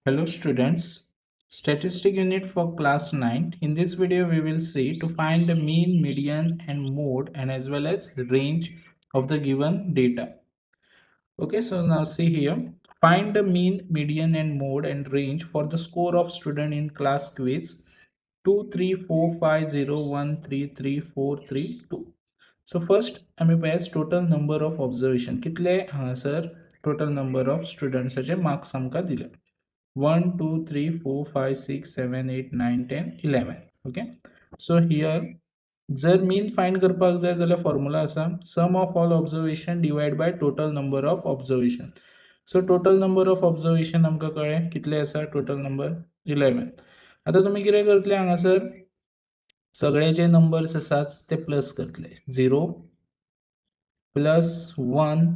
Hello students, Statistic unit for class 9. In this video we will see to find the mean, median and mode and as well as range of the given data. Okay, so now see here, find the mean, median and mode and range for the score of student in class quiz 2, 3, 4, 5, 0, 1, 3, 3, 4, 3, 2. So first आमी पळयात total number of observation कितले हांगासर total number of students चे marks आमकां दिले 1 2 3 4 5 6 7 8 9 10 11. Okay, so here जर मीन find करपाक जाय जाल्यार फॉर्मुला आसा sum of all observation divide by total number of observation. So total number of observation आमकां कळ्ळें कितले आसा, टोटल नंबर 11. आतां तुमी कितें करतले हांगासर सगळे जे नंबर्स आसात ते प्लस करतले, 0 plus 1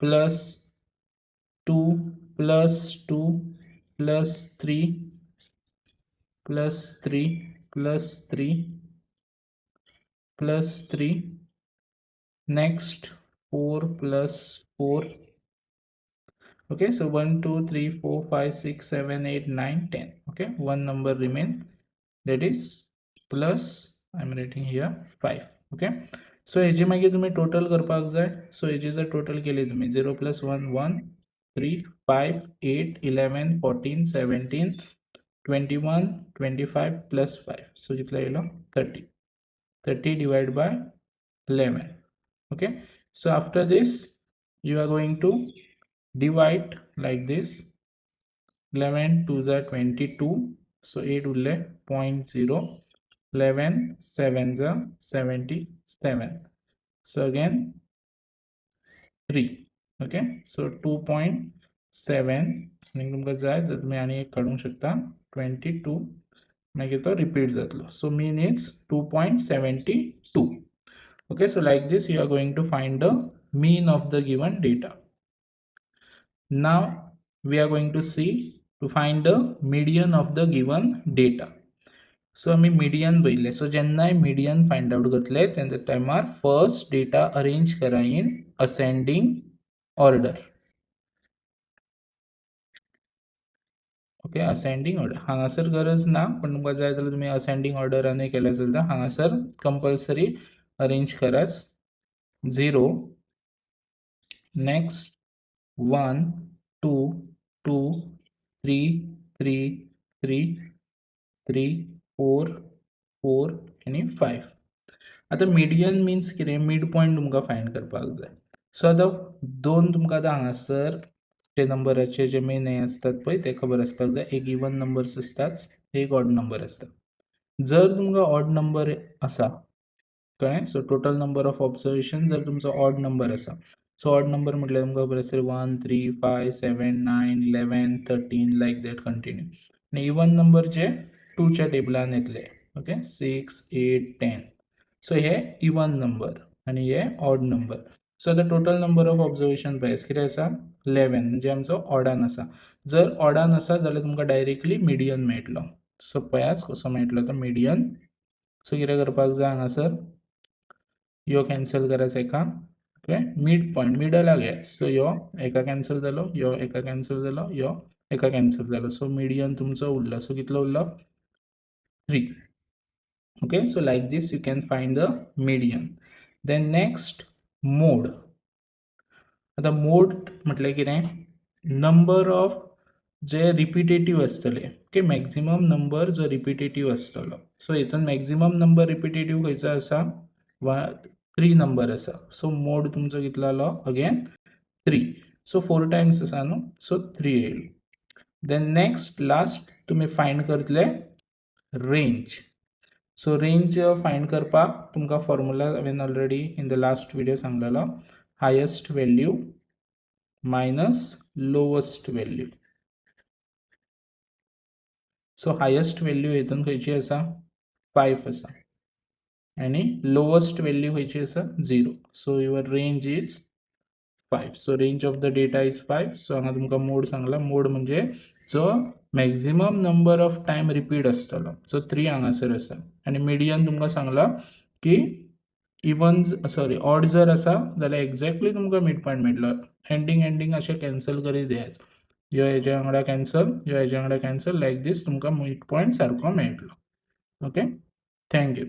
plus 2 plus 2 plus 3 plus 3 plus 3 plus 3, next 4 plus 4. Okay, so 1 2 3 4 5 6 7 8 9 10. Okay, one number remain, that is plus, I am writing here 5. Okay, so हेजी मागीर तुमी टोटल करपाक जाय. सो हेजी जर टोटल केली तुमी 0 plus 1 1 3 5 8 11 14 17 21 25 plus 5. So कितलो येयलो 30. 30 divide by 11. Okay, so after this you are going to divide like this, 11 2s are 22, so 8 उरले 0.0, 11 7s are 77, so again 3. Okay, so 2.7 आनी तुमकां जाय जाल्यार तुमी आनी एक काडूंक शकता 22, मागीर तो रिपीट जातलो. So mean is 2.72. Okay, so like this you are going to find the mean of the given data. Now we are going to see to find the median of the given data. So आमी median पळयले. So जेन्नाय median find out करतले तेन्ना टायमार first data arrange करा in ascending order. Okay, ascending order हांगासर गरज ना, पण तुमकां जाय जाल्यार तुमी असेंडींग ऑर्डरानूय केल्यार चलता. हांगासर कंपल्सरी अरेंज कराच, 0 next 1 2 2 3 3 3 3 4 4 आनी 5. आतां मिडियन मिन्स कितें, मिड पॉयंट तुमकां फायंड करपाक जाय. सो आतां दोन तुमकां आतां हांगासर ते नंबराचे जे मेन हे आसतात पळय ते खबर आसपाक जाय. एक इवन नंबर्स आसतात, एक ऑड नंबर आसता. जर तुमकां ऑड नंबर आसा, कळ्ळें, so total number of observation जर तुमचो ऑड नंबर आसा, सो ऑड नंबर म्हटल्यार तुमकां खबर आसतलें 1 3 5 7 9 11 13 लायक that continue. आनी इवन नंबर जे 2च्या टेबलान येतले, ओके, 6 8 10. सो हे इवन नंबर आनी हे ऑड नंबर. सो आतां टोटल नंबर ऑफ ऑब्जर्वेशन पळय कितें आसा, 11, म्हणजे आमचो ऑडान आसा. जर ऑडान आसा जाल्यार तुमकां डायरेक्टली मिडियन मेळटलो. सो पळयाच कसो मेळटलो तो मिडियन. सो कितें करपाक जाय हांगासर, यो कॅन्सल कराच एका, ओके, मिड पॉयंट मिडलाक घेयात. सो यो एका कॅन्सल जालो, यो एका कॅन्सल जालो, यो एका कॅन्सल जालो. सो मिडियन तुमचो उरलो. सो कितलो उरलो, 3. Okay, so like this you can find the median. Then next mode. आतां मोड म्हटल्यार कितें, नंबर ऑफ जे रिपिटेटीव आसतले, ओके, मॅक्झिमम नंबर जो रिपिटेटीव आसतलो. सो हितून मॅक्झिमम नंबर रिपिटेटीव खंयचो आसा, 3 नंबर आसा. सो मोड तुमचो कितलो जालो, अगेन 3. सो 4 टायम्स आसा न्हू, सो 3 येयलो. Then next last तुमी फायंड करतले रेंज. सो रेंज फायंड करपाक तुमकां फॉर्मुला हांवें already in the last video सांगलेलो, highest value minus lowest value. So highest value हितून खंयची आसा, 5 आसा, आनी लोवस्ट व्हॅल्यू खंयची आसा, 0. So your range is 5. So range of the data is 5. So हांगा तुमकां मोड सांगला, मोड म्हणजे जो maximum number of time repeat आसतलो. सो 3 हांगासर आसा. आनी मिडियन तुमकां सांगला की इवन सॉरी ऑड जर आसा जाल्यार एक्झॅक्टली तुमकां मिड पॉयंट मेळटलो. एंडींग एंडींग अशें कॅन्सल करीत येयात. ह्यो हेज्या वांगडा कॅन्सल, ह्यो हेज्या वांगडा कॅन्सल. लायक दीस तुमकां मिड पॉयंट सारको मेळटलो. Okay, thank you.